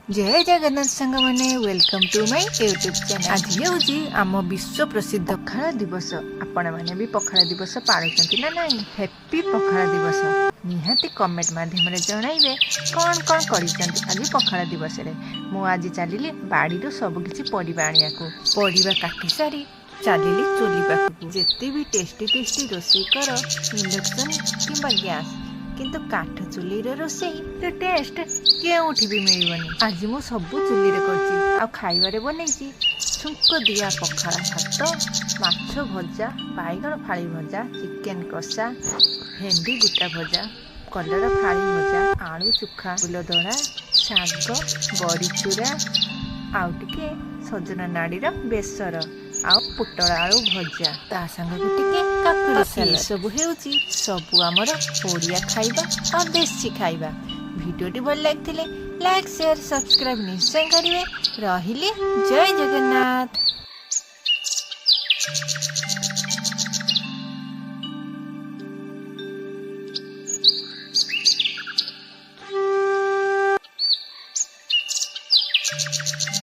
ଜୟ ଜଗନ୍ନାଥ ସାଙ୍ଗମାନେ, welcome to my YouTube channel। ଆଜି ହେଉଛି ଆମ ବିଶ୍ୱ ପ୍ରସିଦ୍ଧ ପଖାଳ ଦିବସ। ଆପଣମାନେ ବି ପଖାଳ ଦିବସ ପାଳୁଛନ୍ତି ନା ନାହିଁ? ହ୍ୟାପି ପଖାଳ ଦିବସ। ନିହାତି କମେଣ୍ଟ ମାଧ୍ୟମରେ ଜଣାଇବେ କ'ଣ କ'ଣ କରିଛନ୍ତି ଆଜି ପଖାଳ ଦିବସରେ। ମୁଁ ଆଜି ଚାଲିଲି ବାଡ଼ିରୁ ସବୁକିଛି ପରିବା ଆଣିବାକୁ। ପରିବା କାଟି ସାରି ଚାଲିଲି ଚୁଲି ପାଖକୁ। ଯେତେ ବି ଟେଷ୍ଟି ଟେଷ୍ଟି ରୋଷେଇ କର ଇଣ୍ଡକ୍ସନ୍ କିମ୍ବା ଗ୍ୟାସ୍, କିନ୍ତୁ କାଠ ଚୁଲିର ରୋଷେଇର ଟେଷ୍ଟ କେଉଁଠି ବି ମିଳିବନି। ଆଜି ମୁଁ ସବୁ ଚୁଲିରେ କରିଛି ଆଉ ଖାଇବାରେ ବନେଇଛି ଛୁଙ୍କ ଦିଆ ପଖାଳ ଭାତ, ମାଛ ଭଜା, ବାଇଗଣ ଫାଳି ଭଜା, ଚିକେନ କଷା, ଭେଣ୍ଡି ଗୋଟା ଭଜା, କଲରା ଫାଳି ଭଜା, ଆଳୁ ଚୁଖା, ଫୁଲଦଳା, ଶାଗ, ବଡ଼ିଚୁରା, ଆଉ ଟିକେ ସଜନା ନାଡ଼ିର ବେସର ଆଉ ପୋଟଳ ଆଳୁ ଭଜା, ତା ସାଙ୍ଗକୁ ଟିକେ କାକୁଡ଼ି ସାଲାଡ଼। ସବୁ ହେଉଛି ସବୁ ଆମର ଓଡ଼ିଆ ଖାଇବା ଆଉ ଦେଶୀ ଖାଇବା। ଭିଡ଼ିଓଟି ଭଲ ଲାଗିଥିଲେ ଲାଇକ୍, ସେୟାର, ସବସ୍କ୍ରାଇବ୍ ନିଶ୍ଚୟ କରିବେ। ରହିଲି, ଜୟ ଜଗନ୍ନାଥ।